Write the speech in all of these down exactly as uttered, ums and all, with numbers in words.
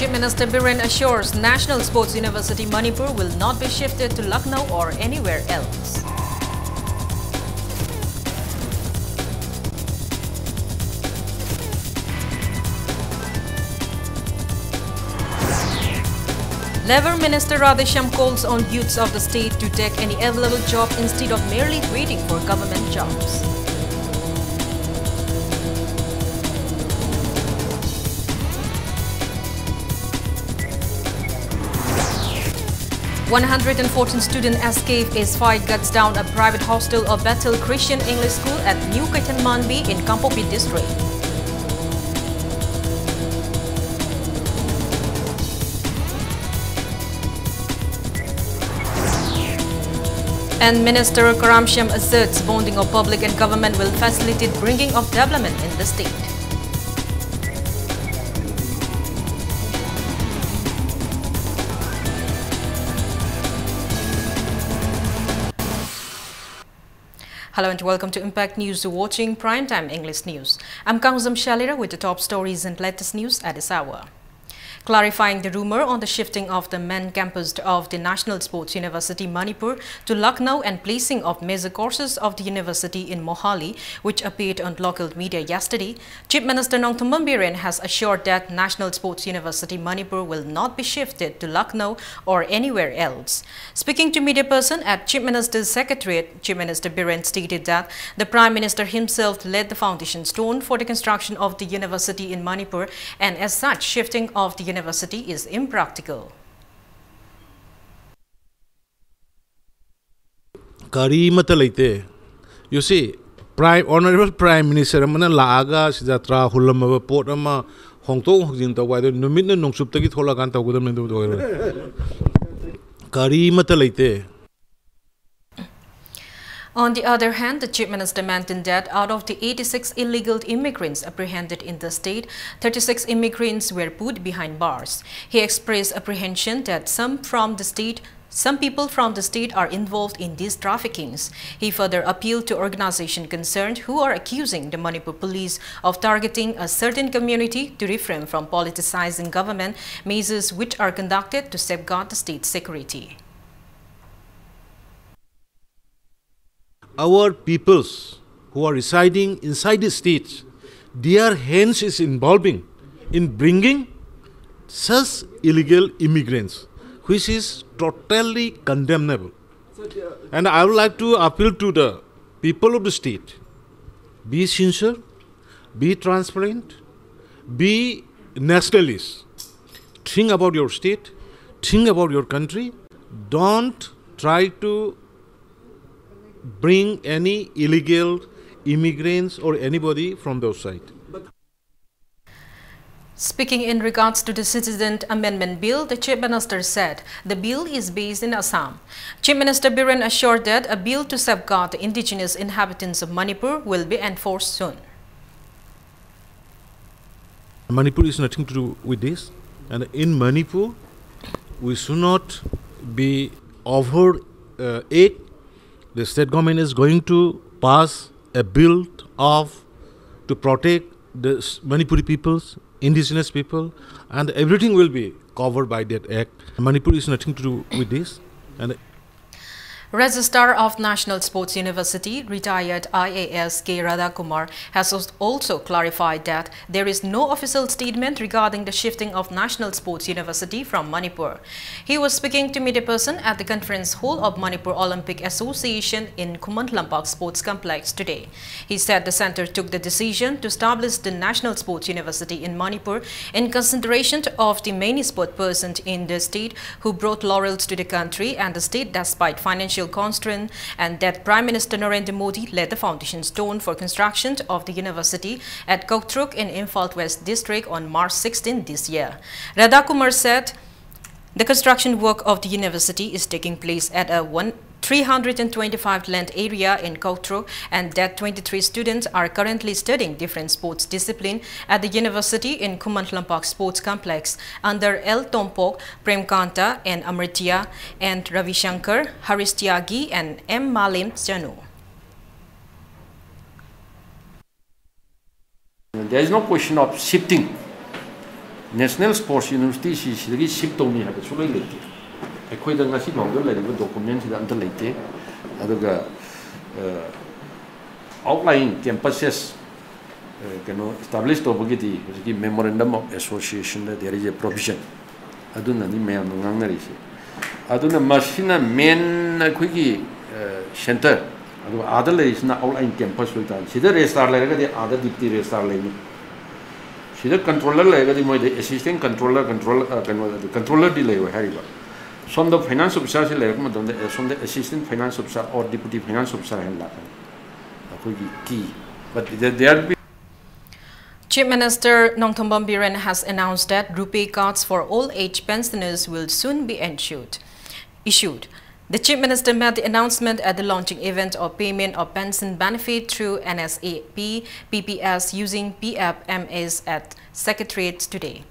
Chief Minister Biren assures National Sports University Manipur will not be shifted to Lucknow or anywhere else. Labour Minister Radheshyam calls on youths of the state to take any available job instead of merely waiting for government jobs. One hundred and fourteen students escape as fire guns down a private hostel of Bethel Christian English School at New Keithelmanbi in Kangpokpi district. And Minister Karamshyam asserts bonding of public and government will facilitate bringing of development in the state. Hello and welcome to Impact News, watching Primetime English News. I'm Kangzam Shalira with the top stories and latest news at this hour. Clarifying the rumor on the shifting of the main campus of the National Sports University Manipur to Lucknow and placing of major courses of the university in Mohali, which appeared on local media yesterday, Chief Minister Nongthombam Biren has assured that National Sports University Manipur will not be shifted to Lucknow or anywhere else. Speaking to media person at Chief Minister's Secretariat, Chief Minister Biren stated that the Prime Minister himself laid the foundation stone for the construction of the university in Manipur, and as such, shifting of the university is impractical. ꯀꯔꯤꯃꯠꯇ ꯂꯩꯇꯦ꯫ You see, Prime, Honorable Prime Minister ꯑꯃꯅ ꯂꯥꯛꯑꯒ ꯁꯤꯗ ꯇ꯭ꯔꯥ ꯍꯨꯜꯂꯝꯃꯕ ꯄꯣꯠ ꯑꯃ ꯍꯣꯡꯗꯣꯛ ꯍꯣꯡꯖꯤꯟ ꯇꯧꯕ ꯍꯥꯏꯗꯣ ꯅꯨꯃꯤꯠꯅ ꯅꯣꯡꯆꯨꯞꯇꯒꯤ ꯊꯣꯛꯂꯛꯑꯀꯥꯟꯗ ꯇꯧꯒꯗꯕꯅꯤ, ꯑꯗꯨ ꯑꯣꯏꯔꯣꯏ꯫ ꯀꯔꯤꯃꯠꯇ ꯂꯩꯇꯦ꯫ On the other hand, the Chief Minister maintained that out of the eighty-six illegal immigrants apprehended in the state, thirty-six immigrants were put behind bars. He expressed apprehension that some from the state Some people from the state are involved in these traffickings. He further appealed to organizations concerned who are accusing the Manipur police of targeting a certain community to refrain from politicizing government measures which are conducted to safeguard the state's security. Our peoples who are residing inside the states, their hands is involving in bringing such illegal immigrants, which is totally condemnable. And I would like to appeal to the people of the state, be sincere, be transparent, be nationalist. Think about your state, think about your country. Don't try to bring any illegal immigrants or anybody from those side. Speaking in regards to the Citizen Amendment Bill, the Chief Minister said the bill is based in Assam. Chief Minister Biren assured that a bill to safeguard the indigenous inhabitants of Manipur will be enforced soon. Manipur is nothing to do with this. And in Manipur, we should not be over uh, it. The state government is going to pass a bill of to protect the Manipuri peoples, indigenous people, and everything will be covered by that act. Manipur is nothing to do with this. And Registrar of National Sports University, retired I A S K Radhakumar, has als- also clarified that there is no official statement regarding the shifting of National Sports University from Manipur. He was speaking to media person at the conference hall of Manipur Olympic Association in Khuman Lampak Sports Complex today. He said the center took the decision to establish the National Sports University in Manipur in consideration of the many sport persons in the state who brought laurels to the country and the state despite financial constraint, and that Prime Minister Narendra Modi laid the foundation stone for construction of the university at Koktruk in Imphal West District on March sixteen this year. Radhakumar said the construction work of the university is taking place at a one three hundred and twenty-five land area in Koktruk, and that twenty-three students are currently studying different sports discipline at the university in Khuman Lampak Sports Complex under L Tompok, Premkanta and Amritya, and Ravi Shankar, Harish Tyagi and M Malim Chanu. There is no question of shifting. National Sports University ꯁꯤ ꯁꯤꯗꯒꯤ shift ꯇꯧꯅꯤ ꯍꯥꯏꯕ ꯁꯨꯡꯂꯩ ꯂꯩꯇꯦ꯫ ꯑꯩꯈꯣꯏꯗ ꯉꯁꯤ ꯐꯥꯎꯗ ꯂꯩꯔꯤꯕ document ꯁꯤꯗ ꯑꯝꯇ ꯂꯩꯇꯦ꯫ ꯑꯗꯨꯒ outlying campuses ꯀꯩꯅꯣ establish ꯇꯧꯕꯒꯤꯗꯤ ꯍꯧꯖꯤꯛꯀꯤ memorandum of association the there is a provision꯫ ꯑꯗꯨꯅꯅꯤ ꯃꯌꯥꯝꯅ ꯉꯥꯡꯅꯔꯤꯁꯦ꯫ ꯑꯗꯨꯅ ꯃꯁꯤꯅ main ꯑꯩꯈꯣꯏꯒꯤ centre, ꯑꯗꯨꯒ ꯑꯥꯗ ꯂꯩꯔꯤꯁꯤꯅ outlying campus ꯑꯣꯏꯇꯥꯔꯗꯤ, ꯁꯤꯗ registrar ꯂꯩꯔꯒꯗꯤ ꯑꯥꯗ deputy registrar ꯂꯩꯅꯤ꯫ ꯁꯤꯗ controller ꯂꯩꯔꯒꯗꯤ ꯃꯣꯏꯗ assistant controller, controller, ꯀꯩꯅꯣ, controller ꯗꯤ ꯂꯩꯔꯣꯏ ꯍꯥꯏꯔꯤꯕ꯫ ꯁꯣꯝꯗ finance officer ꯁꯤ ꯂꯩꯔꯛꯄ ꯃꯇꯝꯗ ꯁꯣꯝꯗ assistant finance officer or deputy finance officer ꯍꯥꯏꯅ ꯂꯥꯛꯀꯅꯤ꯫ ꯑꯩꯈꯣꯏꯒꯤ key, but there, there will be Chief Minister Nongthombam Biren has announced that rupee cards for old age pensioners will soon be issued. issued. The Chief Minister made the announcement at the launching event of payment of pension benefit through N S A P, P P S using P F M S at Secretariat today.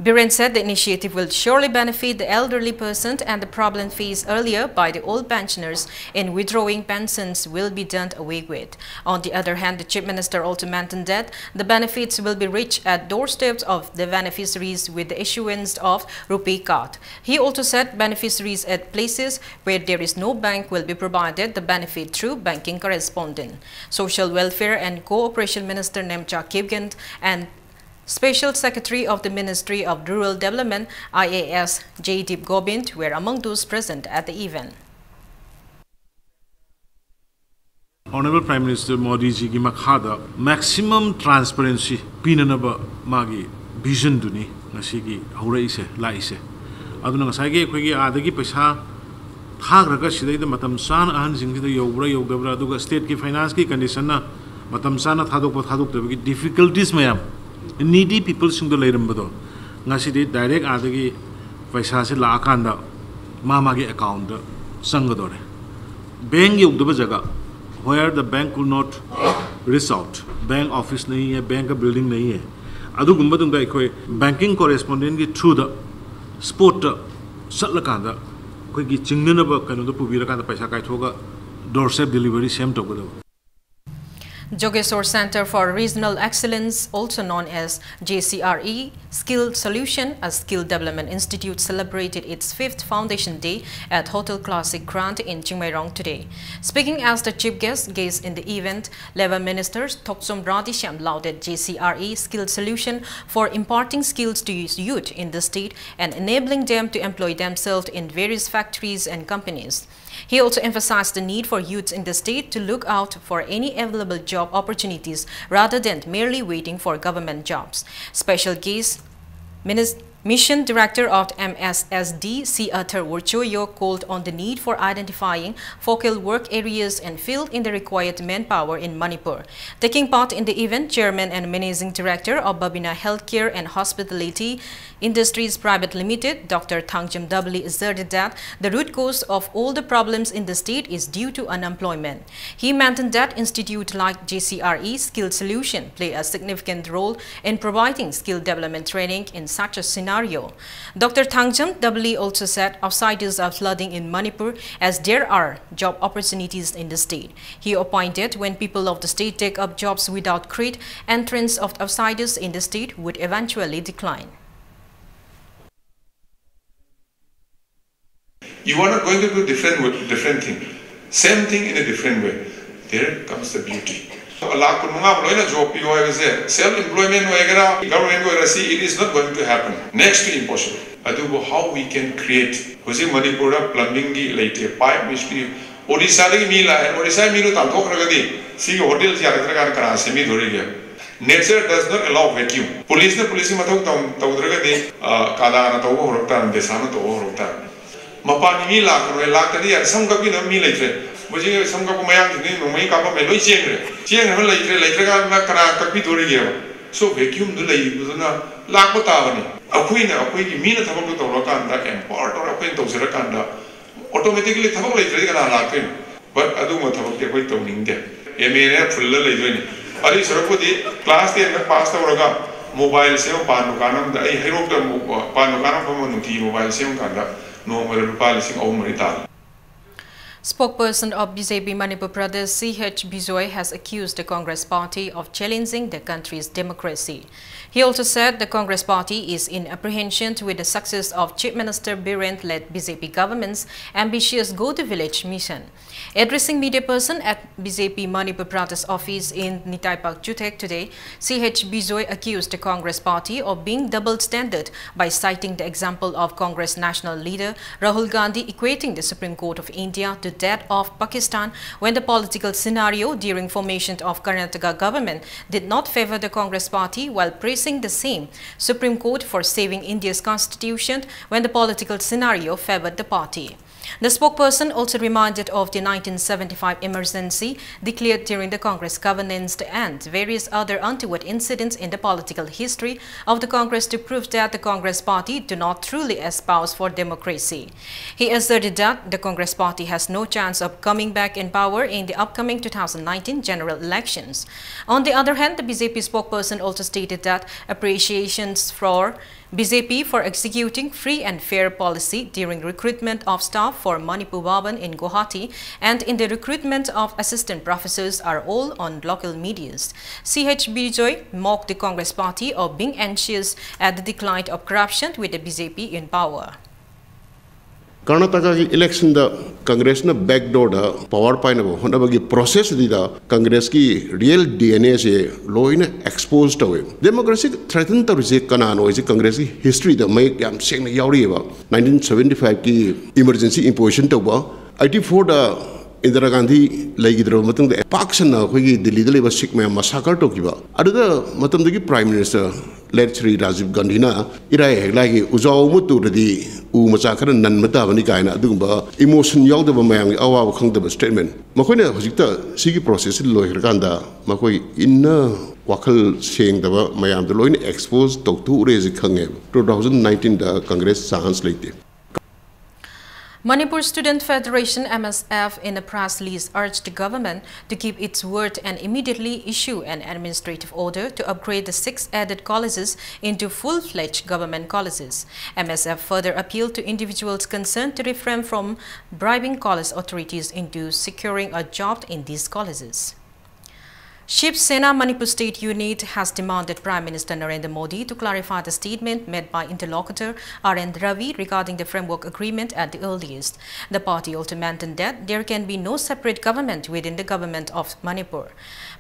Biren said the initiative will surely benefit the elderly person and the problem faced earlier by the old pensioners in withdrawing pensions will be done away with. On the other hand, the Chief Minister also mentioned that the benefits will be reached at doorsteps of the beneficiaries with the issuance of rupee card. He also said beneficiaries at places where there is no bank will be provided the benefit through banking correspondent. Social Welfare and Cooperation Minister Nemcha Kipgen and Special Secretary of the Ministry of Rural Development, I A S, Jaideep Govind, were among those present at the event. Honourable Prime Minister ꯃꯣꯗꯤꯖꯤꯒꯤ ꯃꯈꯥꯗ maximum transparency ꯄꯤꯅꯅꯕ ꯃꯥꯒꯤ vision ꯗꯨꯅꯤ ꯉꯁꯤꯒꯤ ꯍꯧꯔꯛꯏꯁꯦ, ꯂꯥꯛꯏꯁꯦ꯫ ꯑꯗꯨꯅ ꯉꯁꯥꯏꯒꯤ ꯑꯩꯈꯣꯏꯒꯤ ꯑꯥꯗꯒꯤ ꯄꯩꯁꯥ ꯊꯥꯈ꯭ꯔꯒ ꯁꯤꯗꯩꯗ ꯃꯇꯝ ꯆꯥꯅ ꯑꯍꯟꯁꯤꯡꯁꯤꯗ ꯌꯧꯕ꯭ꯔꯥ ꯌꯧꯗꯕ꯭ꯔꯥ, ꯑꯗꯨꯒ state ꯀꯤ finance ꯀꯤ condition ꯅ ꯃꯇꯝ ꯆꯥꯅ ꯊꯥꯗꯣꯛꯄ ꯊꯥꯗꯣꯛꯇꯕꯒꯤ difficulties ꯃꯌꯥꯝ, needy people ꯁꯤꯡꯗꯣ ꯂꯩꯔꯝꯕꯗꯣ ꯉꯁꯤꯗꯤ direct ꯑꯥꯗꯒꯤ ꯄꯩꯁꯥꯁꯦ ꯂꯥꯛꯑꯀꯥꯟꯗ ꯃꯥ ꯃꯥꯒꯤ account ꯇ ꯆꯪꯒꯗꯧꯔꯦ꯫ ꯕꯦꯡꯛ ꯌꯧꯗꯕ ꯖꯒꯥ, where the bank could not reach out, bank office नहीं है, bank का building नहीं है, ꯑꯗꯨꯒꯨꯝꯕꯗꯨꯗ ꯑꯩꯈꯣꯏ banking correspondent ꯀꯤ through ꯗ spot ꯇ ꯆꯠꯂꯀꯥꯟꯗ ꯑꯩꯈꯣꯏꯒꯤ ꯆꯤꯡꯅꯅꯕ ꯀꯩꯅꯣꯗꯣ ꯄꯨꯕꯤꯔꯀꯥꯟꯗ ꯄꯩꯁꯥ ꯀꯥꯏꯊꯣꯛꯑꯒ doorstep delivery same ꯇꯧꯒꯗꯕ꯫ Jogeshwar Center for Regional Excellence, also known as J C R E Skill Solution, a skill development institute, celebrated its fifth foundation day at Hotel Classic Grand in Chingmeirong today. Speaking as the chief guest, guest in the event, Labour Minister Thokchom Radheshyam lauded J C R E Skill Solution for imparting skills to youth in the state and enabling them to employ themselves in various factories and companies. He also emphasized the need for youths in the state to look out for any available job opportunities rather than merely waiting for government jobs. Special guest, Minis- Mission Director of M S S D, C Arthur Worchoyo, called on the need for identifying focal work areas and field in the required manpower in Manipur. Taking part in the event, Chairman and Managing Director of Babina Healthcare and Hospitality Industries Private Limited, Doctor Thangjam Dabli, asserted that the root cause of all the problems in the state is due to unemployment. He mentioned that institute like J C R E Skill Solution play a significant role in providing skill development training in such a scenario. Doctor Thangjam Dabli also said outsiders are flooding in Manipur as there are job opportunities in the state. He opined that when people of the state take up jobs without grit, entrance of outsiders in the state would eventually decline. You are not going to do different, different thing. Same thing in a different way. There comes the beauty. ꯂꯥꯛ ꯀꯨꯟꯃꯉꯥ ꯑꯃ ꯂꯣꯏꯅ job ꯄꯤꯌꯣ ꯍꯥꯏꯕꯁꯦ, self employment ꯑꯣꯏꯒꯦꯔꯥ, ꯒꯚꯔꯟꯃꯦꯟꯒꯤ ꯑꯣꯏꯒꯦꯔꯥ, ꯁꯤ, it is not going to happen. Next to impossible. ꯑꯗꯨꯕꯨ how we can create, ꯍꯧꯖꯤꯛ ꯃꯅꯤꯄꯨꯔꯗ ꯄ꯭ꯂꯝꯕꯤꯡꯒꯤ ꯂꯩꯇꯦ, ꯄꯥꯏꯞ ꯃꯤꯁꯇ꯭ꯔꯤ, ꯑꯣꯔꯤꯁꯥꯗꯒꯤ ꯃꯤ ꯂꯥꯛꯑꯦ, ꯑꯣꯔꯤꯁꯥꯒꯤ ꯃꯤꯗꯣ ꯇꯥꯟꯊꯣꯛꯈ꯭ꯔꯒꯗꯤ ꯁꯤꯒꯤ ꯍꯣꯇꯦꯜꯁꯤ ꯌꯥꯔꯛꯇ꯭ꯔꯀꯥꯟꯗ ꯀꯅꯥ ꯁꯦꯝꯕꯤꯗꯣꯔꯤꯒꯦ? Nature does not allow vacuum. ꯄꯨꯂꯤꯁꯅ ꯄꯨꯂꯤꯁꯀꯤ ꯃꯊꯧ ꯇꯧ- ꯇꯧꯗ꯭ꯔꯒꯗꯤ, ꯑ, ꯀꯥꯗꯥꯅ ꯇꯧꯕ ꯍꯧꯔꯛ ꯇꯥꯔꯅꯤ, ꯗꯦꯁꯥꯅ ꯇꯧꯕ ꯍꯧꯔꯛ ꯇꯥꯔꯅꯤ꯫ ꯃꯄꯥꯟꯒꯤ ꯃꯤ ꯂꯥꯛꯈ꯭ꯔꯣꯏ, ꯂꯥꯛꯇꯗꯤ ꯌꯥꯔꯦ, ꯁꯝ ꯀꯛꯄꯤꯅꯕ ꯃꯤ ꯂꯩꯇ꯭ꯔꯦ꯫ ꯍꯧꯖꯤꯛ ꯁꯝ ꯀꯛꯄ ꯃꯌꯥꯡꯁꯤꯡꯗꯤ ꯅꯣꯡꯃꯩ ꯀꯥꯞꯄꯝꯃꯦ, ꯂꯣꯏ ꯆꯦꯟꯈ꯭ꯔꯦ꯫ ꯆꯦꯟꯈ꯭ꯔꯕ ꯂꯩꯇ꯭ꯔꯦ, ꯂꯩꯇ꯭ꯔꯀꯥꯟꯗ ꯀꯅꯥ ꯀꯛꯄꯤꯗꯣꯔꯤꯒꯦꯕ? So vacuumꯗꯨ ꯂꯩꯕꯗꯨꯅ ꯂꯥꯛꯄ ꯇꯥꯕꯅꯤ꯫ ꯑꯩꯈꯣꯏꯅ ꯑꯩꯈꯣꯏꯒꯤ ꯃꯤꯅ ꯊꯕꯛꯇꯨ ꯇꯧꯔꯀꯥꯟꯗ, empower ꯇꯧꯔ ꯑꯩꯈꯣꯏꯅ ꯇꯧꯖꯔꯀꯥꯟꯗ, automatically ꯊꯕꯛ ꯂꯩꯇ꯭ꯔꯗꯤ ꯀꯅꯥ ꯂꯥꯛꯇꯣꯏꯅꯣ? But ꯑꯗꯨꯒꯨꯝꯕ ꯊꯕꯛꯇꯤ ꯑꯩꯈꯣꯏ ꯇꯧꯅꯤꯡꯗꯦ꯫ ꯑꯦꯝ ꯑꯦꯅ ꯐꯨꯜꯂ ꯂꯩꯗꯣꯏꯅꯤ꯫ ꯑꯗꯨꯒꯤ ꯁꯔꯨꯛꯄꯨꯗꯤ ꯀ꯭ꯂꯥꯁ ꯇꯦꯟ ꯈꯛ ꯄꯥꯁ ꯇꯧꯔꯒ ꯃꯣꯕꯥꯏꯜꯁꯦ ꯑꯃ ꯄꯥꯟ ꯗꯨꯀꯥꯟ ꯑꯃꯗ, ꯑꯩ ꯍꯩꯔꯣꯛꯇ ꯃꯣ-, ꯄꯥꯟ ꯗꯨꯀꯥꯟ ꯑꯃ ꯐꯝꯃ ꯅꯨꯡꯇꯤꯒꯤ ꯃꯣꯕꯥꯏꯜ ꯁꯦꯝꯃꯀꯥꯟꯗ ꯅꯣꯡꯃꯗ ꯂꯨꯄꯥ ꯂꯤꯁꯤꯡ ꯑꯍꯨꯝ ꯃꯔꯤ ꯇꯥꯜꯂꯤ꯫ Spokesperson of B J P Manipur Pradesh, C H Bijoy, has accused the Congress party of challenging the country's democracy. He also said the Congress party is in apprehension with the success of Chief Minister Biren-led B J P government's ambitious Go to Village mission. Addressing media person at B J P Manipur Pradesh office in Nitai Park, Chuthek today, C H Bijoy accused the Congress party of being double standard by citing the example of Congress national leader Rahul Gandhi equating the Supreme Court of India to that of Pakistan when the political scenario during formation of Karnataka government did not favor the Congress party, while praising the same Supreme Court for saving India's constitution when the political scenario favored the party. The spokesperson also reminded of the nineteen seventy-five emergency declared during the Congress governance and various other untoward incidents in the political history of the Congress to prove that the Congress party do not truly espouse for democracy. He asserted that the Congress party has no chance of coming back in power in the upcoming two thousand nineteen general elections. On the other hand, the B J P spokesperson also stated that appreciations for B J P for executing free and fair policy during recruitment of staff for Manipur Bhavan in Guwahati and in the recruitment of assistant professors are all on local medias. C H Bijoy mocked the Congress party of being anxious at the decline of corruption with the B J P in power. ꯀꯔꯅꯥꯇꯀꯥꯒꯤ ꯏꯂꯦꯛꯁꯟꯗ ꯀꯪꯒ꯭ꯔꯦꯁꯅ ꯕꯦꯛꯗꯣꯔꯗ power ꯄꯥꯏꯅꯕ ꯍꯣꯠꯅꯕꯒꯤ process ꯑꯗꯨꯗ ꯀꯪꯒ꯭ꯔꯦꯁꯀꯤ real D N ꯑꯦꯁꯦ ꯂꯣꯏꯅ expose ꯇꯧꯋꯦ꯫ Democracy threaten ꯇꯧꯔꯤꯁꯦ ꯀꯅꯥꯅꯣ ꯍꯥꯏꯁꯦ ꯀꯪꯒ꯭ꯔꯦꯁꯀꯤ ꯍꯤꯁꯇ꯭ꯔꯤꯗ ꯃꯌꯦꯛ ꯌꯥꯝ ꯁꯦꯡꯅ ꯌꯥꯎꯔꯤꯑꯕ꯫ ꯅꯥꯏꯟꯇꯤꯟ ꯁꯚꯦꯟꯇꯤ ꯐꯥꯏꯚꯀꯤ ꯏꯃꯔꯖꯦꯟꯁꯤ ꯏꯝꯄꯣꯖꯤꯁꯟ ꯇꯧꯕ, ꯑꯩꯠꯇꯤ ꯐꯣꯔꯗ ꯏꯟꯗꯤꯔꯥ ꯒꯥꯟꯙꯤ ꯂꯩꯈꯤꯗ꯭ꯔꯕ ꯃꯇꯨꯡꯗ ꯄꯥꯛ ꯁꯟꯅ ꯑꯩꯈꯣꯏꯒꯤ ꯗꯤꯜꯂꯤꯗ ꯂꯩꯕ ꯁꯤꯈ ꯃꯌꯥꯝ ꯃꯁꯥꯀꯔ ꯇꯧꯈꯤꯕ꯫ ꯑꯗꯨꯗ ꯃꯇꯝꯗꯨꯒꯤ prime minister late Shri Rajiv ꯒꯥꯟꯙꯤꯅ ꯏꯔꯥꯏ ꯍꯦꯛꯂꯥꯏꯒꯤ ꯎꯖꯥꯎ ꯑꯃ ꯇꯨꯔꯗꯤ ꯎ ꯃꯆꯥ ꯈꯔ ꯅꯟꯕ ꯇꯥꯕꯅꯤ ꯀꯥꯏꯅ ꯑꯗꯨꯒꯨꯝꯕ ꯏꯃꯣꯁꯟ ꯌꯥꯎꯗꯕ, ꯃꯌꯥꯝꯒꯤ ꯑꯋꯥꯕ ꯈꯪꯗꯕ ꯁ꯭ꯇꯦꯠꯃꯦꯟ꯫ ꯃꯈꯣꯏꯅ ꯍꯧꯖꯤꯛꯇ ꯁꯤꯒꯤ ꯄ꯭ꯔꯣꯁꯦꯁꯁꯤ ꯂꯣꯏꯈ꯭ꯔꯀꯥꯟꯗ ꯃꯈꯣꯏ ꯏꯟꯅ ꯋꯥꯈꯜ ꯁꯦꯡꯗꯕ ꯃꯌꯥꯝꯗꯣ ꯂꯣꯏꯅ ꯑꯦꯛꯁꯄꯣꯖ ꯇꯧꯊꯣꯛꯎꯔꯦꯁꯦ ꯈꯪꯉꯦꯕ꯫ ꯇꯨ ꯊꯥꯎꯖꯟ ꯅꯥꯏꯟꯇꯤꯟꯗ ꯀꯪꯒ꯭ꯔꯦꯁ ꯆꯥꯟꯁ ꯂꯩꯇꯦ꯫ Manipur Student Federation, M S F, in a press release urged the government to keep its word and immediately issue an administrative order to upgrade the six aided colleges into full-fledged government colleges. M S F further appealed to individuals concerned to refrain from bribing college authorities into securing a job in these colleges. Shiv Sena Manipur State Unit has demanded Prime Minister Narendra Modi to clarify the statement made by interlocutor R N Ravi regarding the framework agreement at the earliest. The party also maintained that there can be no separate government within the government of Manipur.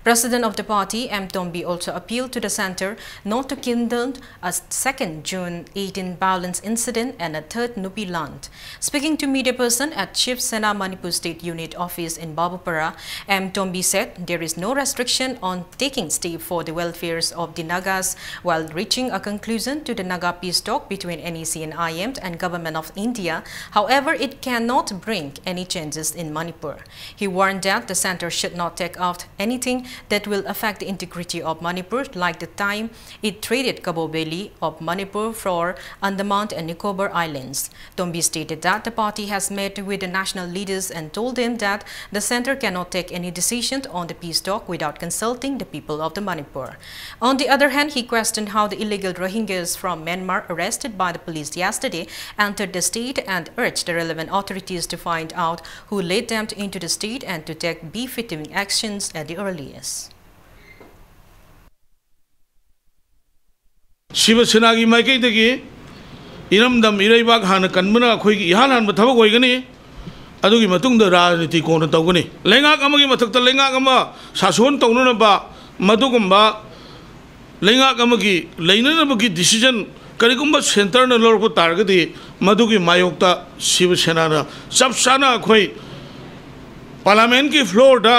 President of the party, M Tombi, also appealed to the centre not to kindle a second June eighteen violence incident and a third Nupi Land. Speaking to media person at Shiv Sena Manipur State Unit office in Babupara, M Tombi said there is no restriction on taking step for the welfares of the Nagas while reaching a conclusion to the Naga peace talk between N E C and I M and Government of India. However, it cannot bring any changes in Manipur. He warned that the centre should not take out anything that will affect the integrity of Manipur, like the time it traded Kabo Valley of Manipur for Andaman and Nicobar Islands. Tombi stated that the party has met with the national leaders and told them that the centre cannot take any decision on the peace talk without consulting the people of the Manipur. On the other hand, he questioned how the illegal Rohingyas from Myanmar arrested by the police yesterday entered the state and urged the relevant authorities to find out who led them into the state and to take befitting actions at the earliest. ꯁꯤꯕ ꯁꯦꯅꯥꯒꯤ ꯃꯥꯏꯀꯩꯗꯒꯤ ꯏꯔꯝꯗꯝ ꯏꯔꯩꯕꯥꯛ ꯍꯥꯟꯅ ꯀꯟꯕꯅ ꯑꯩꯈꯣꯏꯒꯤ ꯏꯍꯥꯟ ꯍꯥꯟꯕ ꯊꯕꯛ ꯑꯣꯏꯒꯅꯤ꯫ ꯑꯗꯨꯒꯤ ꯃꯇꯨꯡꯗ ꯔꯥꯖꯅꯤꯇꯤ ꯀꯣꯟꯅ ꯇꯧꯒꯅꯤ꯫ ꯂꯩꯉꯥꯛ ꯑꯃꯒꯤ ꯃꯊꯛꯇ ꯂꯩꯉꯥꯛ ꯑꯃ ꯁꯥꯁꯣꯟ ꯇꯧꯅꯅꯕ ꯃꯗꯨꯒꯨꯝꯕ ꯂꯩꯉꯥꯛ ꯑꯃꯒꯤ ꯂꯩꯅꯅꯕꯒꯤ decision ꯀꯔꯤꯒꯨꯝꯕ centreꯅ ꯂꯧꯔꯛꯄ ꯇꯥꯔꯒꯗꯤ ꯃꯗꯨꯒꯤ ꯃꯥꯌꯣꯛꯇ ꯁꯤꯕ ꯁꯦꯅꯥꯅ ꯆꯞ ꯆꯥꯅ ꯑꯩꯈꯣꯏ parliamentꯀꯤ floorꯗ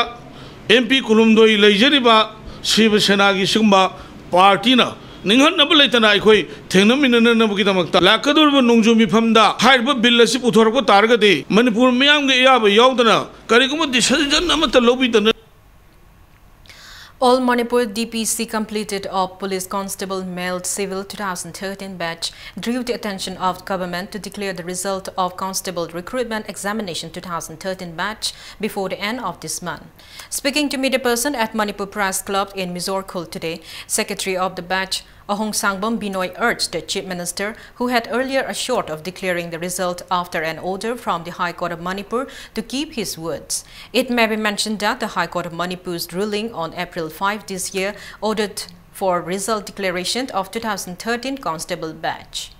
MP ꯀꯨꯟꯍꯨꯝꯗꯣꯏ ꯂꯩꯖꯔꯤꯕ ꯁꯤꯕ ꯁꯦꯅꯥꯒꯤ ꯁꯤꯒꯨꯝꯕ partyꯅ ꯅꯤꯡꯍꯟꯅꯕ ꯂꯩꯇꯅ ꯑꯩꯈꯣꯏ ꯊꯦꯡꯅꯃꯤꯟꯅꯅꯕꯒꯤꯗꯃꯛꯇ ꯂꯥꯛꯀꯗꯧꯔꯤꯕ ꯅꯣꯡꯖꯨ ꯃꯤꯐꯝꯗ ꯍꯥꯏꯔꯤꯕ bill ꯑꯁꯤ ꯄꯨꯊꯣꯔꯛꯄ ꯇꯥꯔꯒꯗꯤ ꯃꯅꯤꯄꯨꯔ ꯃꯤꯌꯥꯝꯒꯤ ꯑꯌꯥꯕ ꯌꯥꯎꯗꯅ ꯀꯔꯤꯒꯨꯝꯕ decision ꯑꯃꯠꯇ ꯂꯧꯕꯤꯗꯅ All Manipur D P C completed of Police Constable Male Civil two thousand thirteen batch drew the attention of government to declare the result of Constable Recruitment Examination two thousand thirteen batch before the end of this month. Speaking to media person at Manipur Press Club in Mizorakhul today, Secretary of the batch Ahong Sangbam Binoy urged the Chief Minister, who had earlier assured of declaring the result after an order from the High Court of Manipur, to keep his words. It may be mentioned that the High Court of Manipur's ruling on April five this year ordered for result declaration of two thousand thirteen constable batch.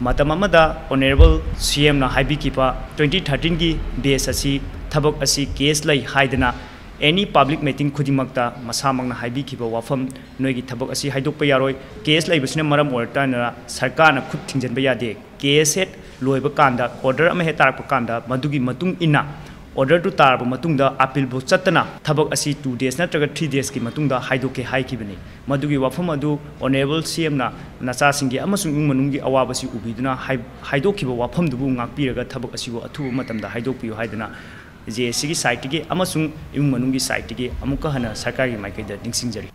ꯃꯇꯝ ꯑꯃꯗ Honourable C M ꯅ ꯍꯥꯏꯕꯤꯈꯤꯕ twenty thirteen ꯒꯤ batch ꯑꯁꯤ ꯊꯕꯛ ꯑꯁꯤ case ꯂꯩ ꯍꯥꯏꯗꯅ any public meeting ꯈꯨꯗꯤꯡꯃꯛꯇ ꯃꯁꯥꯃꯛꯅ ꯍꯥꯏꯕꯤꯈꯤꯕ ꯋꯥꯐꯝ, "ꯅꯣꯏꯒꯤ ꯊꯕꯛ ꯑꯁꯤ ꯍꯥꯏꯗꯣꯛꯄ ꯌꯥꯔꯣꯏ, case ꯂꯩꯕꯁꯤꯅ ꯃꯔꯝ ꯑꯣꯏꯔꯀꯥꯟꯗ ꯁꯔꯀꯥꯔꯅ ꯈꯨꯠ ꯊꯤꯡꯖꯤꯟꯕ ꯌꯥꯗꯦ, case ꯍꯦꯛ ꯂꯣꯏꯕ ꯀꯥꯟꯗ, order ꯑꯃ ꯍꯦꯛ ꯇꯥꯔꯛꯄ ꯀꯥꯟꯗ ꯃꯗꯨꯒꯤ ꯃꯇꯨꯡ ꯏꯟꯅ order ꯗꯨ ꯇꯥꯔꯕ ꯃꯇꯨꯡꯗ appeal ꯕꯨ ꯆꯠꯇꯅ ꯊꯕꯛ ꯑꯁꯤ two days ꯅꯠꯇ꯭ꯔꯒ three days ꯀꯤ ꯃꯇꯨꯡꯗ ꯍꯥꯏꯗꯣꯛꯀꯦ" ꯍꯥꯏꯈꯤꯕꯅꯤ꯫ ꯃꯗꯨꯒꯤ ꯋꯥꯐꯝ ꯑꯗꯨ Honourable C M ꯅ ꯅꯆꯥꯁꯤꯡꯒꯤ ꯑꯃꯁꯨꯡ ꯏꯃꯨꯡ ꯃꯅꯨꯡꯒꯤ ꯑꯋꯥꯕꯁꯤ ꯎꯕꯤꯗꯨꯅ ꯍꯥꯏ-, ꯍꯥꯏꯗꯣꯛꯈꯤꯕ ꯋꯥꯐꯝꯗꯨꯕꯨ ꯉꯥꯛꯄꯤꯔꯒ ꯊꯕꯛ ꯑꯁꯤꯕꯨ ꯑꯊꯨꯕ ꯃꯇꯝꯗ ꯍꯥꯏꯗꯣꯛꯄꯤꯌꯨ ꯍꯥꯏꯗꯅ J A C ꯒꯤ side ꯇꯒꯤ ꯑꯃꯁꯨꯡ ꯏꯃꯨꯡ ꯃꯅꯨꯡꯒꯤ side ꯇꯒꯤ ꯑꯃꯨꯛꯀ ꯍꯟꯅ ꯁꯔꯀꯥꯔꯒꯤ ꯃꯥꯏꯀꯩꯗ ꯅꯤꯡꯁꯤꯡꯖꯔꯤ꯫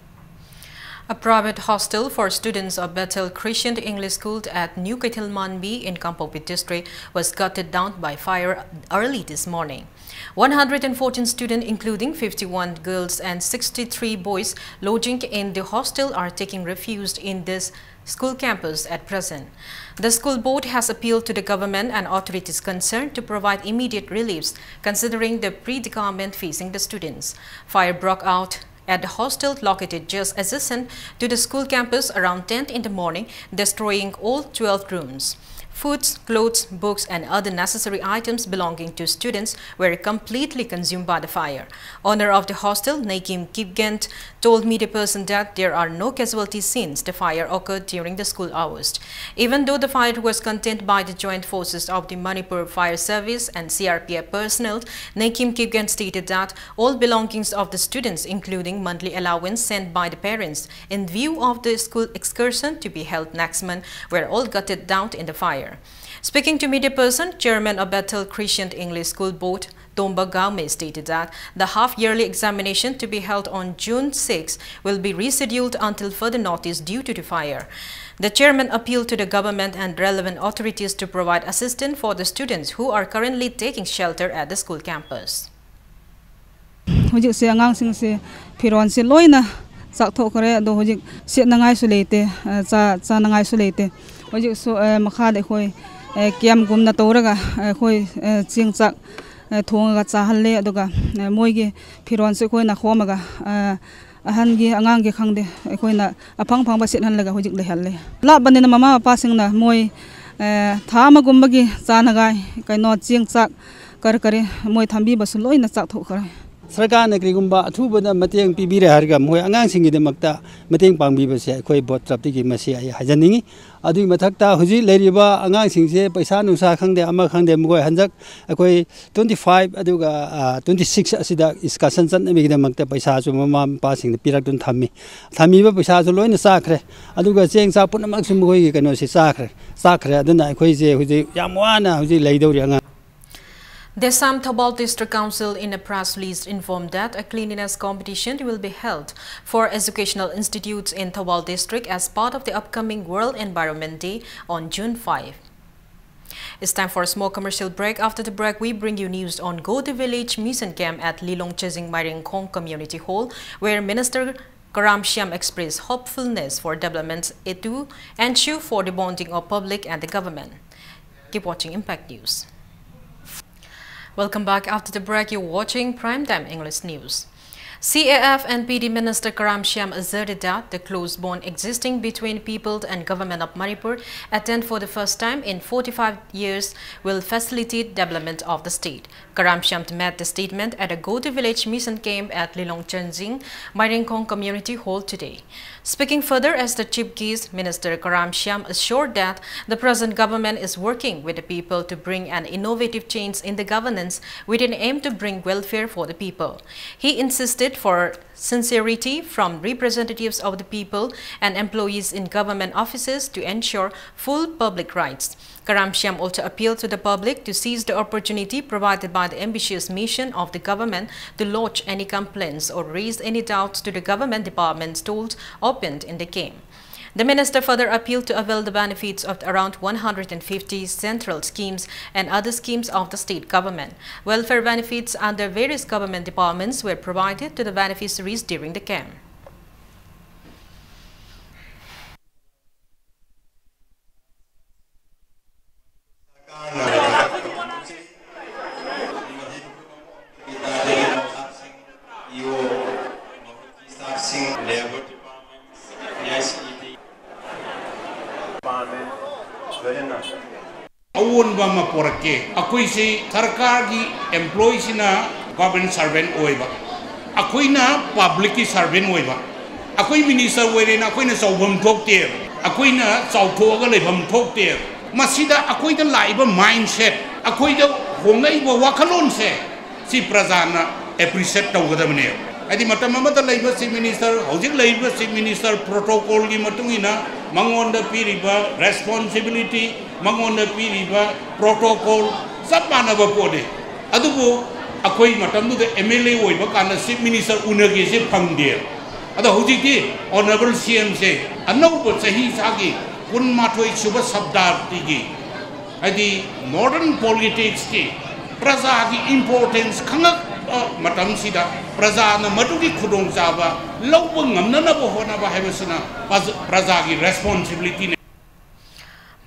A private hostel for students of Bethel Christian English School at New Keithelmanbi in Kangpokpi district was gutted down by fire early this morning. One hundred and fourteen students, including fifty-one girls and sixty-three boys, lodging in the hostel are taking refuge in this school campus at present. The school board has appealed to the government and authorities concerned to provide immediate reliefs considering the predicament facing the students. Fire broke out at the hostel located just adjacent to the school campus around ten in the morning, destroying all twelve rooms. Foods, clothes, books, and other necessary items belonging to students were completely consumed by the fire. Owner of the hostel, Nakim Kipgen, told media person that there are no casualties since the fire occurred during the school hours. Even though the fire was contained by the joint forces of the Manipur Fire Service and C R P F personnel, Nakim Kipgen stated that all belongings of the students, including monthly allowance sent by the parents in view of the school excursion to be held next month, were all gutted down in the fire. Speaking to media person, Chairman of Bethel Christian English School Board, Tomba Gaume stated that the half-yearly examination to be held on June sixth will be rescheduled until further notice due to the fire. The chairman appealed to the government and relevant authorities to provide assistance for the students who are currently taking shelter at the school campus. ꯍꯧꯖꯤꯛꯁꯦ ꯑꯉꯥꯡꯁꯤꯡꯁꯦ ꯐꯤꯔꯣꯜꯁꯦ ꯂꯣꯏꯅ ꯆꯥꯛꯊꯣꯛꯈ꯭ꯔꯦ꯫ ꯑꯗꯣ ꯍꯧꯖꯤꯛ ꯁꯦꯠꯅꯉꯥꯏꯁꯨ ꯂꯩꯇꯦ, ꯑ, ꯆꯥ-, ꯆꯥꯅꯉꯥꯏꯁꯨ ꯂꯩꯇꯦ꯫ ꯍꯧꯖꯤꯛꯁꯨ, ꯑ, ꯃꯈꯥꯗ ꯑꯩꯈꯣꯏ, ꯑ, ꯀꯦꯝꯒꯨꯝꯅ ꯇꯧꯔꯒ ꯑꯩꯈꯣꯏ, ꯑ, ꯆꯦꯡ ꯆꯥꯛ, ꯑ, ꯊꯣꯡꯉꯒ ꯆꯥꯍꯜꯂꯦ꯫ ꯑꯗꯨꯒ, ꯑ, ꯃꯣꯏꯒꯤ ꯐꯤꯔꯣꯜꯁꯨ ꯑꯩꯈꯣꯏꯅ ꯈꯣꯝꯃꯒ, ꯑ, ꯑꯍꯟꯒꯤ, ꯑꯉꯥꯡꯒꯤ ꯈꯪꯗꯦ, ꯑꯩꯈꯣꯏꯅ ꯑꯐꯪ ꯐꯪꯕ ꯁꯦꯠꯍꯜꯂꯒ ꯍꯧꯖꯤꯛ ꯂꯩꯍꯜꯂꯦ꯫ ꯂꯥꯞꯄꯅꯤꯅ ꯃꯃꯥ ꯃꯄꯥꯁꯤꯡꯅ ꯃꯣꯏ, ꯑ, ꯊꯥ ꯑꯃꯒꯨꯝꯕꯒꯤ ꯆꯥꯅꯉꯥꯏ ꯀꯩꯅꯣ ꯆꯦꯡ ꯆꯥꯛ ꯀꯔꯤ ꯀꯔꯤ ꯃꯣꯏ ꯊꯝꯕꯤꯕꯁꯨ ꯂꯣꯏꯅ ꯆꯥꯛꯊꯣꯛꯈ꯭ꯔꯦ꯫ ꯁꯔꯀꯥꯔꯅ ꯀꯔꯤꯒꯨꯝꯕ ꯑꯊꯨꯕꯗ ꯃꯇꯦꯡ ꯄꯤꯕꯤꯔꯦ ꯍꯥꯏꯔꯒ ꯃꯈꯣꯏ ꯑꯉꯥꯡꯁꯤꯡꯒꯤꯗꯃꯛꯇ ꯃꯇꯦꯡ ꯄꯥꯡꯕꯤꯕꯁꯦ ꯑꯩꯈꯣꯏ ꯕꯣꯠ ꯇꯔꯞꯇꯒꯤ ꯃꯁꯤ ꯑꯩ ꯍꯥꯏꯖꯅꯤꯡꯉꯤ꯫ ꯑꯗꯨꯒꯤ ꯃꯊꯛꯇ ꯍꯧꯖꯤꯛ ꯂꯩꯔꯤꯕ ꯑꯉꯥꯡꯁꯤꯡꯁꯦ ꯄꯩꯁꯥ ꯅꯨꯡꯁꯥ ꯈꯪꯗꯦ, ꯑꯃ ꯈꯪꯗꯦ, ꯃꯈꯣꯏ ꯍꯟꯗꯛ ꯑꯩꯈꯣꯏ twenty five ꯑꯗꯨꯒ, ꯑ, twenty six ꯑꯁꯤꯗ excursion ꯆꯠꯅꯕꯒꯤꯗꯃꯛꯇ ꯄꯩꯁꯥꯁꯨ ꯃꯃꯥ ꯃꯄꯥꯁꯤꯡꯗ ꯄꯤꯔꯛꯇꯨꯅ ꯊꯝꯃꯤ꯫ ꯊꯝꯃꯤꯕ ꯄꯩꯁꯥꯁꯨ ꯂꯣꯏꯅ ꯆꯥꯈ꯭ꯔꯦ꯫ ꯑꯗꯨꯒ ꯆꯦꯡ ꯆꯥꯛ ꯄꯨꯝꯅꯃꯛꯁꯨ ꯃꯈꯣꯏꯒꯤ ꯀꯩꯅꯣꯁꯤ ꯆꯥꯈ꯭ꯔꯦ, ꯆꯥꯈ꯭ꯔꯦ꯫ ꯑꯗꯨꯅ ꯑꯩꯈꯣꯏꯁꯦ ꯍꯧꯖꯤꯛ ꯌꯥꯝ ꯋꯥꯅ ꯍꯧꯖꯤꯛ ꯂꯩꯗꯧꯔꯤ ꯑꯉꯥꯡ꯫ The Assam Thoubal District Council in a press release informed that a cleanliness competition will be held for educational institutes in Thoubal District as part of the upcoming World Environment Day on June five. It's time for a small commercial break. After the break, we bring you news on Gode Village Mission Camp at Lilong Chezing Mairengkhong Community Hall, where Minister Karam Shyam expressed hopefulness for developments to ensure for the bonding of public and the government. Keep watching Impact News. Welcome back. After the break, you're watching Prime Time English News. C A F and P D Minister Karam Shyam asserted that the close bond existing between people and government of Manipur, attained for the first time in forty-five years, will facilitate development of the state. Karam Shyam made the statement at a Gode Village Mission Camp at Lilong Chenzing, Mairengkhong Community Hall today. Speaking further as the chief guest, Minister Karam Shyam assured that the present government is working with the people to bring an innovative change in the governance with an aim to bring welfare for the people. He insisted for sincerity from representatives of the people and employees in government offices to ensure full public rights. Karam Shyam also appealed to the public to seize the opportunity provided by the ambitious mission of the government to lodge any complaints or raise any doubts to the government departments tools opened in the game. The minister further appealed to avail the benefits of around one hundred fifty central schemes and other schemes of the state government. Welfare benefits under various government departments were provided to the beneficiaries during the camp. ꯑꯑꯣꯟꯕ ꯑꯃ ꯄꯣꯔꯛꯀꯦ꯫ ꯑꯩꯈꯣꯏꯁꯤ ꯁꯔꯀꯥꯔꯒꯤ employeeꯁꯤꯅ government servant ꯑꯣꯏꯕ, ꯑꯩꯈꯣꯏꯅ publicꯀꯤ servant ꯑꯣꯏꯕ꯫ ꯑꯩꯈꯣꯏ minister ꯑꯣꯏꯔꯦꯅ ꯑꯩꯈꯣꯏꯅ ꯆꯥꯎꯐꯝ ꯊꯣꯛꯇꯦ, ꯑꯩꯈꯣꯏꯅ ꯆꯥꯎꯊꯣꯛꯑꯒ ꯂꯩꯐꯝ ꯊꯣꯛꯇꯦ꯫ ꯃꯁꯤꯗ ꯑꯩꯈꯣꯏꯗ ꯂꯥꯛꯏꯕ mindset, ꯑꯩꯈꯣꯏꯗ ꯍꯣꯡꯂꯛꯏꯕ ꯋꯥꯈꯜꯂꯣꯟꯁꯦ, ꯁꯤ ꯄ꯭ꯔꯖꯥꯅ appreciate ꯇꯧꯒꯗꯕꯅꯦꯕ꯫ ꯍꯥꯏꯗꯤ ꯃꯇꯝ ꯑꯃꯗ ꯂꯩꯕ chief minister, ꯍꯧꯖꯤꯛ ꯂꯩꯔꯤꯕ chief minister protocolꯒꯤ ꯃꯇꯨꯡ ꯏꯟꯅ ꯃꯉꯣꯟꯗ ꯄꯤꯔꯤꯕ responsibility, ꯃꯉꯣꯟꯗ ꯄꯤꯔꯤꯕ protocol ꯆꯞ ꯃꯥꯟꯅꯕ ꯄꯣꯠꯅꯤ꯫ ꯑꯗꯨꯕꯨ ꯑꯩꯈꯣꯏ ꯃꯇꯝꯗꯨꯗ MLA ꯑꯣꯏꯕ ꯀꯥꯟꯗ chief minister ꯎꯅꯒꯦꯁꯦ ꯐꯪꯗꯦ꯫ ꯑꯗꯣ ꯍꯧꯖꯤꯛꯇꯤ honourable CMꯁꯦ ꯑꯅꯧꯕ ꯆꯍꯤ ꯏꯁꯥꯒꯤ ꯀꯨꯟꯃꯥꯊꯣꯏ ꯁꯨꯕ ꯁꯕꯗꯥꯞꯇꯤꯒꯤ, ꯍꯥꯏꯗꯤ modern politicsꯀꯤ ꯄ꯭ꯔꯖꯥꯒꯤ importance ꯈꯪꯉꯛꯄ ꯃꯇꯝꯁꯤꯗ ꯄ꯭ꯔꯖꯥꯅ ꯃꯗꯨꯒꯤ ꯈꯨꯗꯣꯡꯆꯥꯕ ꯂꯧꯕ ꯉꯝꯅꯅꯕ ꯍꯣꯠꯅꯕ ꯍꯥꯏꯕꯁꯤꯅ ꯄ꯭ꯔꯖ-, ꯄ꯭ꯔꯖꯥꯒꯤ responsibilityꯅꯤ꯫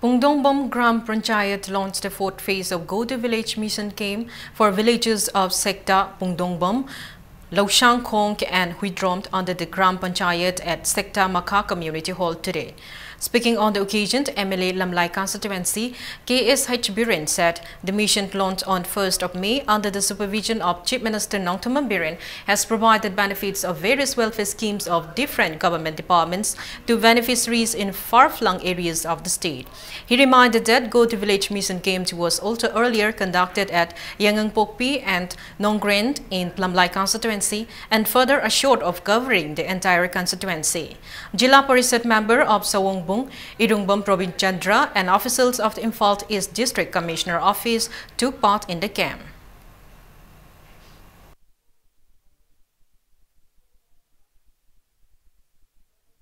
Pungdongbam Gram Panchayat launched the fourth phase of Go to Village Mission camp for villages of Sekta Pungdongbam, Laushangkhong and Huidromth under the Gram Panchayat at Sekta Makha Community Hall today. Speaking on the occasion, M L A Lamlai Constituency, K S H Biren said the mission launched on first of May under the supervision of Chief Minister Nongthymmam Biren has provided benefits of various welfare schemes of different government departments to beneficiaries in far-flung areas of the state. He reminded that Go to Village Mission camp was also earlier conducted at Yaingangpokpi and Nonggrin in Lamlai constituency and further assured of covering the entire constituency. Jila Parishad member of Sawongbung, Irungbam Probin Chandra, and officials of the Imphal East District Commissioner Office took part in the camp.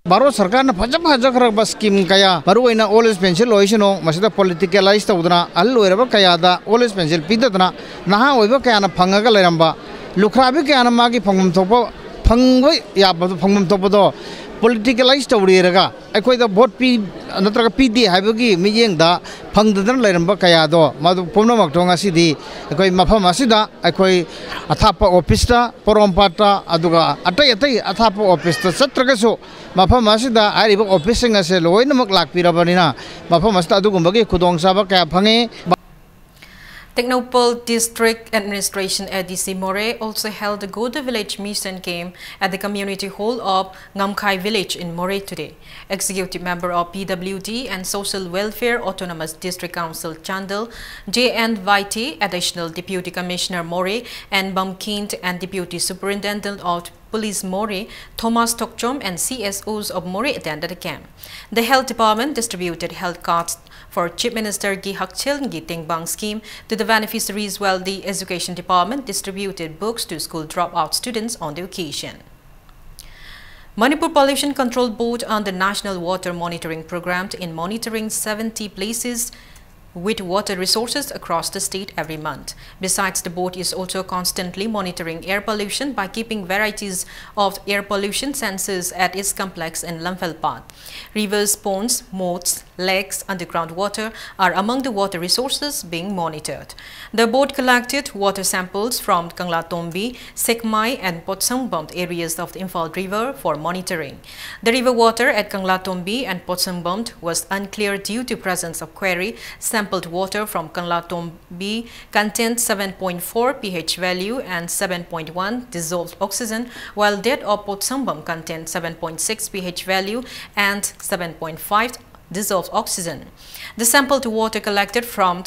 Bharat ꯁꯔꯀꯥꯔꯅ ꯐꯖ ꯐꯖꯈ꯭ꯔꯕ scheme ꯀꯌꯥ, ꯃꯔꯨꯑꯣꯏꯅ old age pencil ꯑꯣꯏꯁꯅꯨ, ꯃꯁꯤꯗ ꯄꯣꯂꯤꯇꯤꯀꯦꯂꯥꯏꯁ ꯇꯧꯗꯅ ꯑꯍꯜ ꯑꯣꯏꯔꯕ ꯀꯌꯥꯗ ꯑꯣꯜ ꯑꯦꯖ ꯄꯦꯟꯁꯤꯜ ꯄꯤꯗꯗꯅ ꯅꯍꯥ ꯑꯣꯏꯕ ꯀꯌꯥꯅ ꯐꯪꯉꯒ ꯂꯩꯔꯝꯕ, ꯂꯨꯈ꯭ꯔꯥꯕꯤ ꯀꯌꯥꯅ ꯃꯥꯒꯤ ꯐꯪꯐꯝ ꯊꯣꯛꯄ, ꯐꯪꯕ ꯌꯥꯕꯗꯣ, ꯐꯪꯐꯝ ꯊꯣꯛꯄꯗꯣ ꯄꯣꯂꯤꯇꯤꯀꯦꯂꯥꯏꯁ ꯇꯧꯔꯦꯔꯒ ꯑꯩꯈꯣꯏꯗ ꯚꯣꯠ ꯄꯤ ꯅꯠꯇ꯭ꯔꯒ ꯄꯤꯗꯦ ꯍꯥꯏꯕꯒꯤ ꯃꯤꯠꯌꯦꯡꯗ ꯐꯪꯗꯗꯅ ꯂꯩꯔꯝꯕ ꯀꯌꯥꯗꯣ, ꯃꯗꯨ ꯄꯨꯝꯅꯃꯛꯇꯣ ꯉꯁꯤꯗꯤ ꯑꯩꯈꯣꯏ ꯃꯐꯝ ꯑꯁꯤꯗ, ꯑꯩꯈꯣꯏ ꯑꯊꯥꯞꯄ ꯑꯣꯐꯤꯁꯇ, ꯄꯣꯔꯣꯝꯄꯥꯠꯇ, ꯑꯗꯨꯒ ꯑꯇꯩ ꯑꯇꯩ ꯑꯊꯥꯞꯄ ꯑꯣꯐꯤꯁꯇ ꯆꯠꯇ꯭ꯔꯒꯁꯨ ꯃꯐꯝ ꯑꯁꯤꯗ ꯍꯥꯏꯔꯤꯕ ꯑꯣꯐꯤꯁꯁꯤꯡ ꯑꯁꯦ ꯂꯣꯏꯅꯃꯛ ꯂꯥꯛꯄꯤꯔꯕꯅꯤꯅ ꯃꯐꯝ ꯑꯁꯤꯗ ꯑꯗꯨꯒꯨꯝꯕꯒꯤ ꯈꯨꯗꯣꯡꯆꯥꯕ ꯀꯌꯥ ꯐꯪꯉꯤ꯫ Tengnoupal District Administration, A D C Moreh, also held the Go to Village Mission camp at the community hall of Ngamkhai village in Moreh today. Executive member of P W D and Social Welfare, Autonomous District Council Chandel, J N Vaiti, Additional Deputy Commissioner Moreh and Bamkhent, and Deputy Superintendent of Police Moreh, Thomas Tokchom, and C S Os of Moreh attended the camp. The health department distributed health cards for Chief Minister Ki Hakchel Ngi Tengbang scheme to the beneficiaries, while the education department distributed books to school dropout students on the occasion. Manipur Pollution Control Board under National Water Monitoring Program in monitoring seventy places with water resources across the state every month. Besides, the board is also constantly monitoring air pollution by keeping varieties of air pollution sensors at its complex in Lamphel Path. Rivers, ponds, moats, lakes, underground water are among the water resources being monitored. The board collected water samples from Kanglatombi, Sekmai, and Potsangbam areas of the Imphal River for monitoring. The river water at Kanglatombi and Potsangbam was unclear due to presence of quarry. Sampled water from Kanglatombi contained seven point four pH value and seven point one dissolved oxygen, while that of Potsangbam contained seven point six pH value and seven point five dissolved oxygen. The sampled water collected from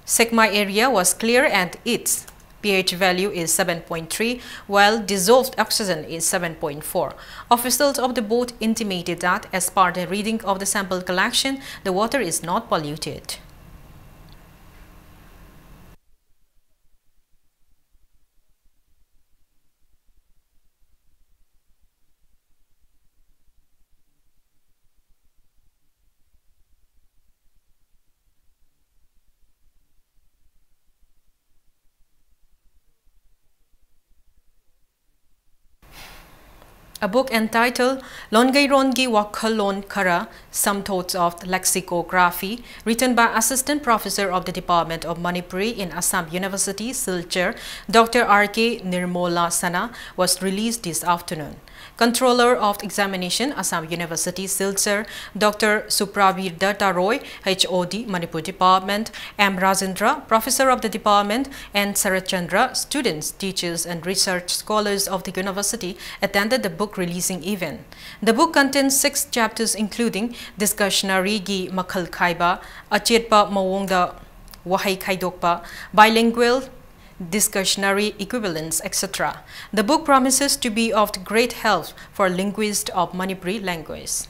Sekmai area was clear and its pH value is seven point three, while dissolved oxygen is seven point four. Officials of the board intimated that, as per the reading of the sample collection, the water is not polluted. A book entitled Longeirongi Wakhalon Khara, Some Thoughts of Lexicography, written by Assistant Professor of the Department of Manipuri in Assam University, Silchar, Doctor R K Nirmola Sana, was released this afternoon. Controller of Examination, Assam University, Silchar, Doctor Suprabir Datta Roy, H O D, Manipur Department, M Rajendra, Professor of the Department, and Sarat Chandra, students, teachers, and research scholars of the university attended the book releasing event. The book contains six chapters, including Discussionary gi Makhal Khaiba, Achetpa Mawongda Wahai Khaidokpa, Bilingual Discussionary Equivalents, et cetera. The book promises to be of great help for linguists of Manipuri language.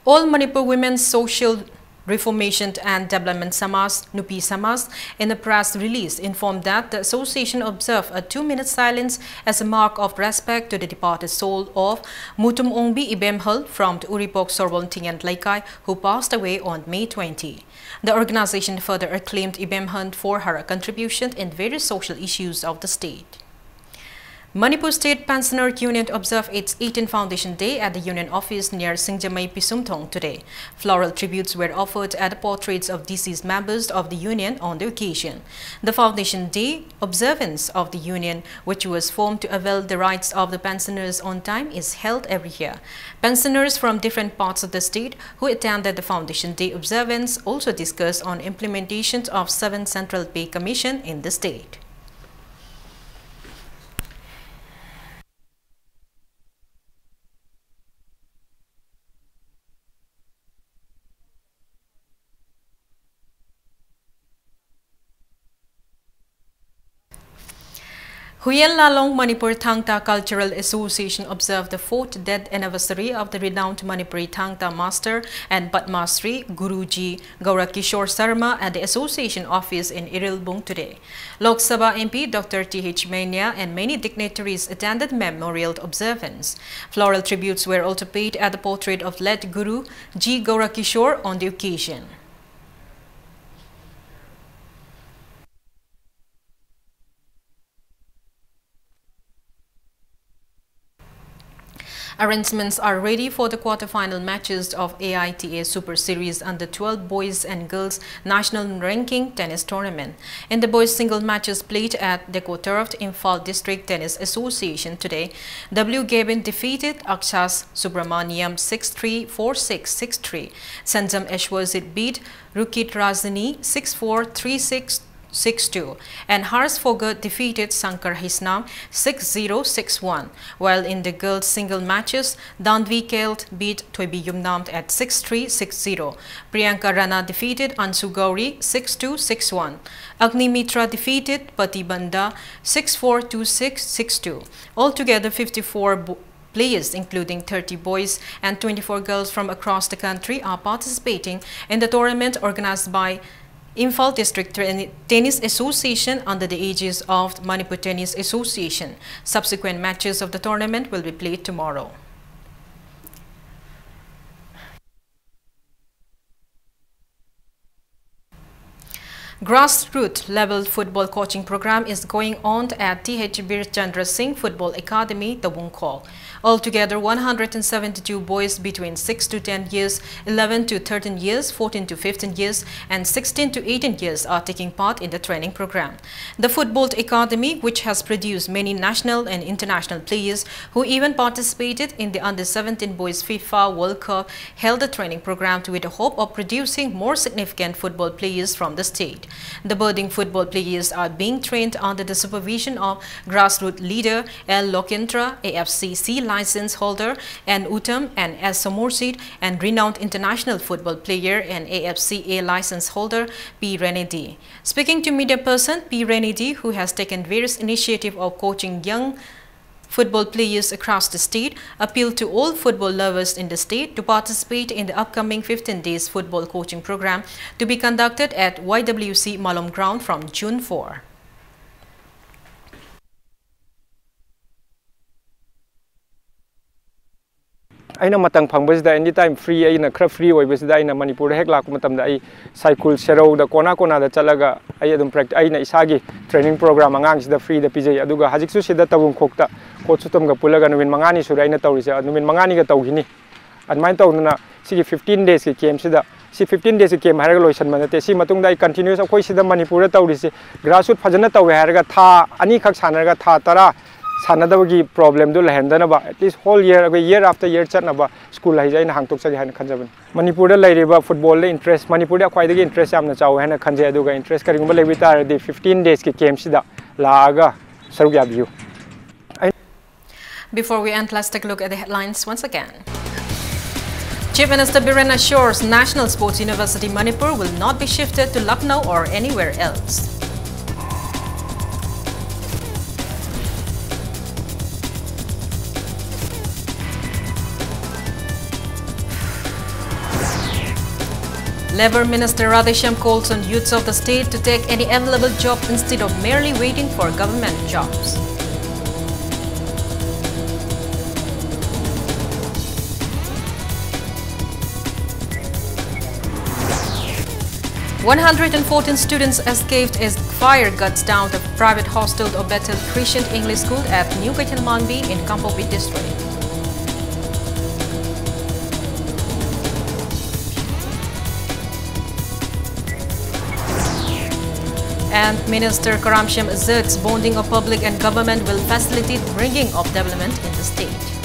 All Manipur Women's Social Reformation and Development Samaj, Nupi Samaj, in a press release informed that the association observed a two-minute silence as a mark of respect to the departed soul of Mutum Ongbi Ibemhal from the Uripok Sorbon Tingyan Leikai, who passed away on May twenty. The organization further acclaimed Ibemhal for her contribution in various social issues of the state. Manipur State Pensioner Union observed its eighteenth Foundation Day at the Union Office near Singjamei Pisumthong today. Floral tributes were offered at the portraits of deceased members of the Union on the occasion. The Foundation Day observance of the Union, which was formed to avail the rights of the pensioners on time, is held every year. Pensioners from different parts of the state who attended the Foundation Day observance also discussed on implementation of seven Central Pay Commission in the state. Huyen Lalong Manipur Thangta Cultural Association observed the fourth death anniversary of the renowned Manipuri Thangta master and Padma Shri Guruji Gaura Kishore Sharma at the association office in Irilbung today. Lok Sabha M P Doctor T H Mania and many dignitaries attended memorial observance. Floral tributes were also paid at the portrait of late Guru G Gaura Kishore on the occasion. Arrangements are ready for the quarter-final matches of A I T A Super Series under twelve Boys and Girls National Ranking Tennis Tournament. In the boys single matches played at Deco Turf, Imphal District Tennis Association today, W Gavin defeated Akshas Subramaniam six three, four six, six three. Sanjam Ashwazit beat Rukit Rajani six four, three six, six two, and Harsh Phogat defeated Shankar Hisnam six zero, six one, while in the girls' single matches, Danvi Kelt beat Thoibi Yumnam at six three, six zero, Priyanka Rana defeated Anshu Gauri six two, six one, Agni Mitra defeated Pati Banda six four, two six, six two. Altogether, fifty-four bo- Players, including thirty boys and twenty-four girls from across the country, are participating in the tournament organized by Imphal District Ten-, Tennis Association under the aegis of Manipur Tennis Association. Subsequent matches of the tournament will be played tomorrow. Grassroots level football coaching program is going on at T H Bir Chandra Singh Football Academy, Tabungkhol. Altogether, one hundred and seventy-two boys between six to ten years, eleven to thirteen years, fourteen to fifteen years, and sixteen to eighteen years are taking part in the training program. The Football Academy, which has produced many national and international players who even participated in the under seventeen Boys FIFA World Cup, held a training program with the hope of producing more significant football players from the state. The budding football players are being trained under the supervision of grassroots leader L Lokendra, A F C C license holder, and Uttam and S Samurjit, and renowned international football player and A F C A license holder P Renedi. Speaking to media person, P Renedi, who has taken various initiative of coaching young football players across the state, appealed to all football lovers in the state to participate in the upcoming fifteen days football coaching program to be conducted at Y W C Malom Ground from June four. ꯑꯩꯅ ꯃꯇꯝ ꯐꯪꯕꯁꯤꯗ, any time free, ꯑꯩꯅ ꯈꯔ free ꯑꯣꯏꯕꯁꯤꯗ, ꯑꯩꯅ ꯃꯅꯤꯄꯨꯔꯗ ꯍꯦꯛ ꯂꯥꯛꯄ ꯃꯇꯝꯗ, ꯑꯩ ꯁꯥꯏꯀꯨꯜ ꯁꯦꯔꯧꯗ ꯀꯣꯅꯥ ꯀꯣꯅꯥꯗ ꯆꯠꯂꯒ ꯑꯩ ꯑꯗꯨꯝ practi-, ꯑꯩꯅ ꯏꯁꯥꯒꯤ training program ꯑꯉꯥꯡꯁꯤꯗ freeꯗ ꯄꯤꯖꯩ꯫ ꯑꯗꯨꯒ ꯍꯧꯖꯤꯛꯁꯨ ꯁꯤꯗ ꯇꯧꯐꯝ ꯈꯣꯛꯇ coach ꯎꯇꯝꯒ ꯄꯨꯜꯂꯒ ꯅꯨꯃꯤꯠ ꯃꯉꯥꯅꯤ ꯁꯨꯔꯦ ꯑꯩꯅ ꯇꯧꯔꯤꯁꯦ꯫ ꯅꯨꯃꯤꯠ ꯃꯉꯥꯅꯤꯒ ꯇꯧꯈꯤꯅꯤ꯫ ꯑꯗꯨꯃꯥꯏꯅ ꯇꯧꯗꯅ ꯁꯤꯒꯤ fifteen daysꯀꯤ campꯁꯤꯗ, ꯁꯤ fifteen daysꯀꯤ camp ꯍꯥꯏꯔꯒ ꯂꯣꯏꯁꯟꯕ ꯅꯠꯇꯦ꯫ ꯁꯤ ꯃꯇꯨꯡꯗ ꯑꯩ continuous ꯑꯩꯈꯣꯏ ꯁꯤꯗ ꯃꯅꯤꯄꯨꯔꯗ ꯇꯧꯔꯤꯁꯦ grassroot ꯐꯖꯅ ꯇꯧꯋꯦ ꯍꯥꯏꯔꯒ ꯊꯥ ꯑꯅꯤꯈꯛ ꯁꯥꯟꯅꯔꯒ ꯊꯥ ꯇꯔꯥ ꯁꯥꯟꯅꯗꯕꯒꯤ problemꯗꯨ ꯂꯩꯍꯟꯗꯅꯕ, at least whole year, ꯑꯩꯈꯣꯏ year after year ꯆꯠꯅꯕ school ꯍꯥꯏꯁꯦ ꯑꯩꯅ ꯍꯥꯡꯗꯣꯛꯆꯒꯦ ꯍꯥꯏꯅ ꯈꯟꯖꯕꯅꯤ꯫ ꯃꯅꯤꯄꯨꯔꯗ ꯂꯩꯔꯤꯕ footballꯗ interest, ꯃꯅꯤꯄꯨꯔꯗ ꯈ꯭ꯋꯥꯏꯗꯒꯤ interest ꯌꯥꯝꯅ ꯆꯥꯎꯋꯦ ꯍꯥꯏꯅ ꯈꯟꯖꯩ꯫ ꯑꯗꯨꯒ interest ꯀꯔꯤꯒꯨꯝꯕ ꯂꯩꯕ ꯇꯥꯔꯗꯤ fifteen daysꯀꯤ campꯁꯤꯗ ꯂꯥꯛꯑꯒ ꯁꯔꯨꯛ ꯌꯥꯕꯤꯌꯨ꯫ ꯑꯩ Before we end, let's take a look at the headlines once again. Chief Minister Biren assures National Sports University Manipur will not be shifted to Lucknow or anywhere else. Labour Minister Radheshyam calls on youths of the state to take any available job instead of merely waiting for government jobs. One hundred and fourteen students escaped as fire guts downed a private hostel of Bethel Christian English School at New Keithelmanbi in Kangpokpi district. And Minister Karamshem asserts bonding of public and government will facilitate bringing of development in the state.